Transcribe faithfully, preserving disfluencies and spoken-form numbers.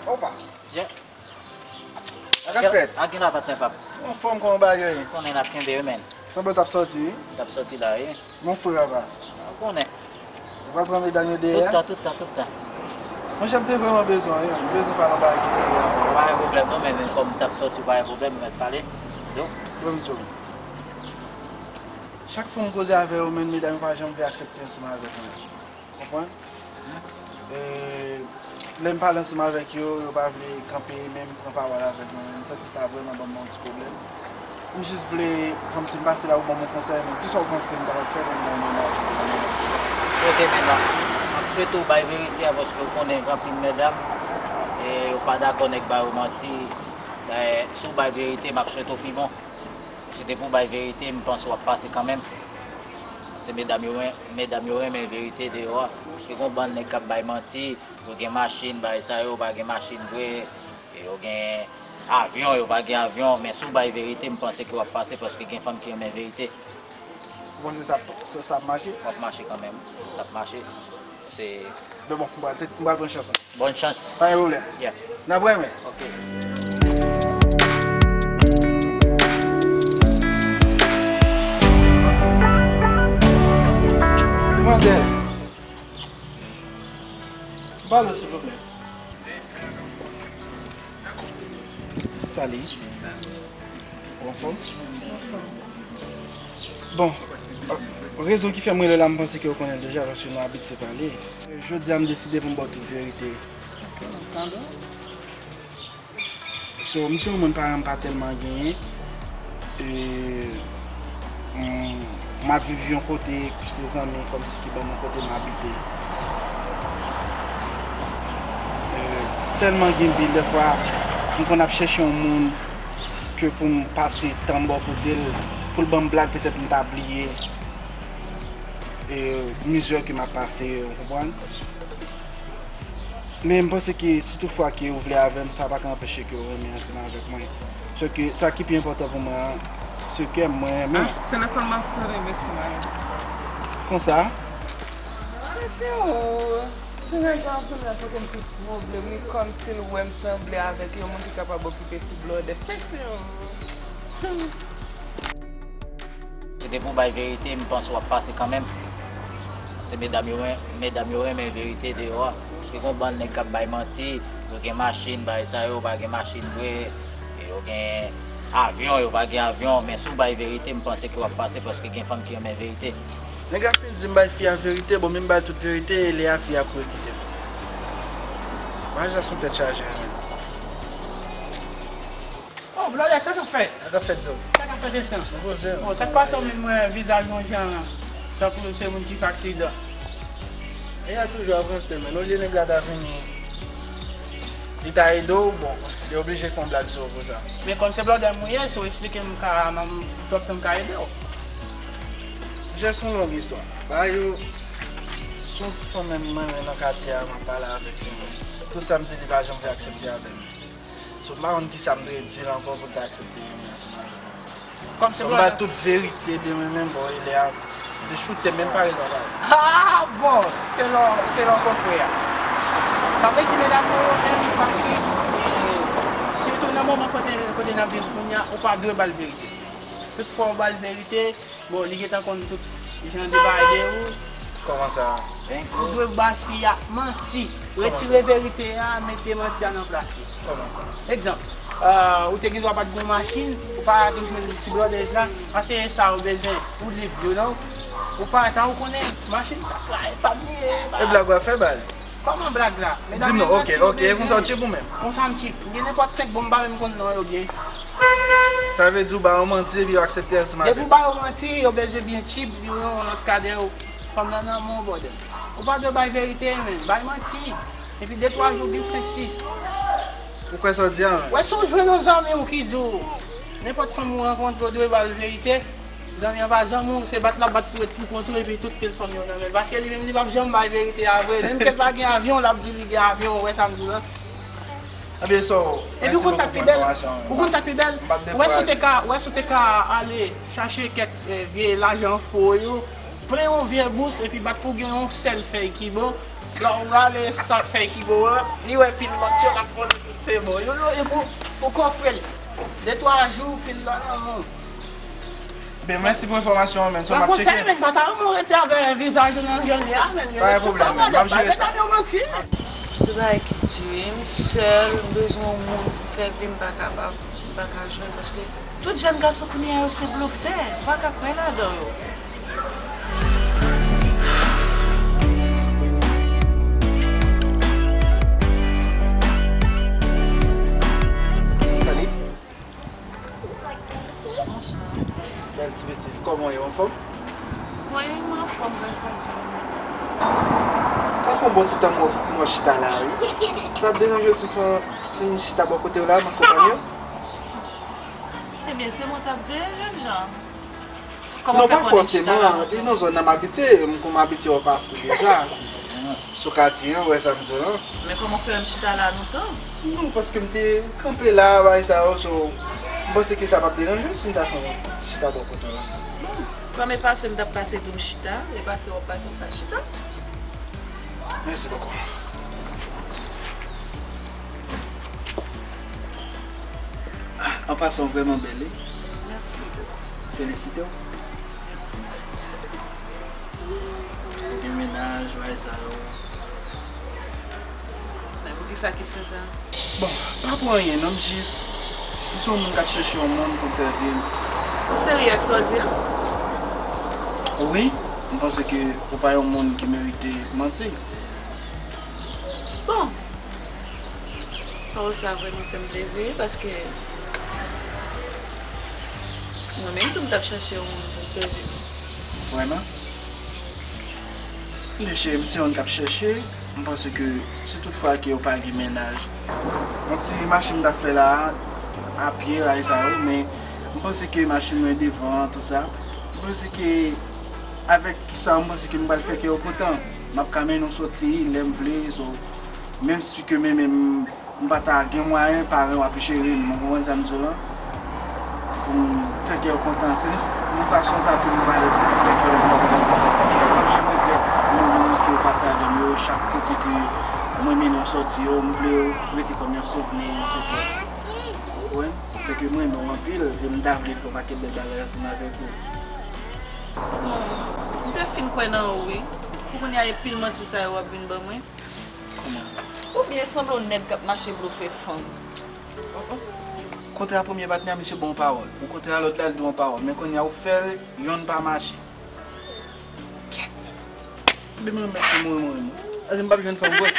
Opa! Yeah. Sa k ap fèt? Ak gen la patnè pap. Anfòm, kòman bagay yo ye? Konnen n ap kenbe wi, men. Sanble w t ap sòti, wi? M t ap sòti la, wi. Mon frè, papa. Ou konnen. Ou pral pran medam yo dèyè? Tout tan, tout tan, tout tan. Monchè, m te vrèman bezwen w, wi. M bezwen pale yon bagay ki serye avè w. Pa gen pwoblèm, non, men, men kòm m t ap sòti, pa gen pwoblèm, m mèt pale. Yo. Pran micho. Chak fwa m koze avè yo, men medam yo pa janm vle aksepte ansanm avèk mwen. Konprann? E, lè m pale ansanm avèk yo, yo pa vle kanpe, men m pran pawòl avèk mwen. M santi sa vrèman ban m yon ti pwoblèm. M jis vle, kòmsi m pase la pou ban m yon konsèy, men kisa w panse m kapab fè pou m ban yon mennaj? Swete, men, m ap swete w bay verite a, paske w konnen gen anpil medam, e yo pa dakò nèg ba yo manti. E, si w bay verite, m ap swete w pi bon. Se te pou w bay verite, m panse w ap pase kanmenm. Se medam yo ren-, medam yo renmen verite deyò a. Paske gen yon bann nèg k ap bay manti, yo gen machin, bagay sa yo, pa gen machin vre, e yo gen avyon, yo pa gen avyon, men si w bay verite, m panse ke w ap pase, paske gen fanm ki renmen verite. Ou panse sa, sa, sa ap mache? W ap mache kanmenm, sa ap mache. Se Men bon, m pral, m pral pran chans lan. Bòn chans. Pa gen pwoblèm. Yeah. N ap renmen. Ok. Demwazèl. Pale, silvouplè. Sali. Ou anfòm? Bon, rezon ki fè m rele w la, m panse ke w konnen l deja, paske nou abitye pale. Jodi a, m deside pou m ba w tout verite. So, m se yon moun paran m pa tèlman genyen. E, m, m ap viv yon kote, se zanmi kòmsi ki ban m yon kote m abite. E, tèlman gen bil, dèfwa, m konn ap chèche yon moun ke pou m pase tan bò kote l, pou l ban m blag, petèt m ta bliye, e, mizè ke m ap pase, ou konprann? Men m panse ke si toutfwa ke ou vle avè m, sa pa ka anpeche ke ou renmen ansanm avèk mwen. Sèke sa ki pi enpòtan pou mwen an, se ke mwen renmen. Ah, telefòn m ap sone, mesye, mwen. Konsa? Mesye, ou, ti nèg la ap vin rakonte m tout pwoblèm li, kòmsi l wè m sanble avèk yon moun ki kapab okipe ti blòdè. Mesye, ou. Se te pou w bay verite, m panse w ap pase kanmenm. Se medam yo ren-, medam yo renmen verite deyò a. Paske gen yon bann nèg k ap bay manti, yo gen machin, bagay sa yo, pa gen machin vre, e yo gen avyon, yo pa gen avyon, men si w bay verite, m panse ke w ap pase paske gen fanm ki renmen verite. Nèg la fin di m bay fi a verite, bon, men m bay tout verite, e lè a fi a kouri kite m. Maji sa se yon tèt chaje, wi. Oh, blòdè, sa k ap fèt? Sa k ap fèt, Zo? Sa k ap fèt, Esan? Mwen poze. Oh, sa k pase w menm, mwen, vizaj yon jan, tankou se moun ki fè aksidan. E a toujou ap ranste, men olye nèg la ta vini, li ta ede w, bon, li oblije fè yon blag sou ou pou sa. Men kòm se blòdè m ou ye, si w eksplike m, m ka, m, twòp tan m ka ede w. Jè, se yon long istwa. Bagay yo, se yon ti fanm menm mwen, mwen nan katye a, m ap pale avèk li, men tout sa m di, li pa janm vle aksepte avè m. So, m pa konn kisa m dwe di l ankò pou l ta aksepte renmen ansanm avè m. Kòm se blòdè. So, m ba l tout verite de mwen menm, bon, e lè a, li choute m, men m pa rele w ankò. Ah, bon, selon, selon konfrè a. Sa vle di, medam yo, yo fè li fasil, e sitou nan moman kote, kote n ap viv kounye a, ou pa dwe ba l verite. Tout fwa w ba l verite, bon, li gentan konn tout jan de bagay de ou. Kòman sa? Ou dwe bay fi a manti. Kòman sa? Retire verite a, mete manti a nan plas li. Kòman sa? Egzanp, euh, ou te gen dwa pa t gen yon machin, ou pa te jwenn ti blòdèz la, paske sa ou bezwen, ou lib, you know. Ou pa ta ou konnen machin sa k la, e pa m li ye, e pa. E blag w ap fè, baz? Kòman blag la? Di m non, ok, ok, e konsa w tchip ou menm? Konsa m tchip. M gen nenpòt senk bon, m pa menm konn non yo byen. Sa vle di ou ba yo manti epi yo aksepte ansanm avè w. Depi ou ba yo manti, yo bezwen byen tchip, yo yon lòt kadè yo. Fanm nan nan men w, brother. Ou pa dwe bay verite, men bay manti. Epi de twa jou, vin senk sis. Ou kwè sa w di a, men? Wè, si w jwenn yon zanmi w ki di w, nenpòt fanm ou rankontre, w dwe ba l verite. Zanmi an pa zanmi w, se bat l ap bat pou ret pou kont ou, epi tout pil fanm yo nan men l. Paske li menm, li p ap janm bay verite a vre. Menm ke l pa gen avyon, l ap di li gen avyon, ou wè sa m di w la. Ebyen, so, epi ou konn sa k pi bèl? Ou konn sa k pi bèl? Ou wè si w te ka, ou wè si w te ka ale chache kèk, eh, vye lajan fo yo, pran yon vye bous, epi bat pou gen yon sèl fèy ki bon, Lè w rale sa k fèy ki bo an, li wè pil lòt yo k ap monte tout se bo. Yo, yo, yo pou, pou kofre l. De twa jou, pil la nan men w. Ben, mèsi pou enfòmasyon an, men. So, m ap tcheke. Konsèy, men, pa ta renmen w rete avè vizaj ou nan jan l ye a, men. Pa gen pwoblèm, men. M ap jere sa. Mesye, pa manti. Se bagay ki di wi, m sèl, m bezwen yon moun pou fè vi, m pa kapab, m pa ka jwenn, paske tout jèn gason kounye a yo se blofè, m pa ka kwè ladan yo. Salut. Bonswa. Bèl ti pitit, kòman w ye, w anfòm? Mwen, mwen anfòm, gras a Dye. Sa fè yon bon ti tan m wè w chita la, wi. Sa ap deranje w si m fè, si m chita bò kote w la, m akonpanye w? Ebyen, se mwen t ap veye, jènjan. Non, pa fòseman. E nan zòn nan m abite, m konn abitye wè w pase deja. Sou katye an, ou wè sa m di w lan. Men kòman w fè wè m chita la lontan? Non, paske m te kanpe la, bagay sa yo, so, m panse ke sa p ap deranje w si m ta fè yon ti chita bò kote w la. Bon, kòm e pase m t ap pase tou m chita, e pase w ap pase m pa chita. Mèsi bokou. An pasan, w vrèman bèl, wi. Mèsi bokou. Felisite w. Mèsi. Ou gen mennaj, bagay sa yo. Men poukisa kesyon sa? Bon, pa pou anyen, non, m jis, m se yon moun k ap chèche yon moun pou m fè vi m. Ou serye ak sa w di a? Wi, m panse ke ou pa yon moun ki merite manti. Bon, pawòl sa vrèman fè m plezi, wi, paske mwen menm tou m t ap chèche yon moun pou m fè vi m. Vrèman? Mesye, m se yon k ap chèche, m panse ke si tout fwa ke ou pa gen mennaj, yon ti mache m t ap fè la a, apye, bagay sa yo, men m panse ke machin mwen devan, tout sa, m panse ke avèk tout sa, m panse ke m pral fè kè w kontan. M ap ka mennen w sòti lè m vle, so, menm si ke men, men m pa ta gen mwayen, paran w ap jere m, ou konprann sa m di w lan? Pou m fè kè w kontan. Se nan, nan fason sa pou m pale, pou m fè kè w kontan. M ap janm regrèt moman ke w pase avè m yo, chak kote ke mwen mennen w sòti yo, m vle w rete kòm yon souvni sou kè m. Ou konprann? Paske mwen renmen w anpil, e m ta vle fè yon pakèt bèl bagay ansanm avèk ou. Bon, m te fin kwè nan ou, wi. Pou kounye a, e pil manti sa yo w ap vin ban mwen. Kòman? Ou byen sanble yon nèg k ap mache blofe fanm. Oh, oh. Kontre a premye patnè a, misye ba w pawòl. Ou kontre a lòt la, li di w yon pawòl. Men kounye a, ou fè l, yonn pa mache. Kèt! Ebyen, mwen mèt pou mouri, mouri, mwen. Èske m p ap jwenn fanm vre?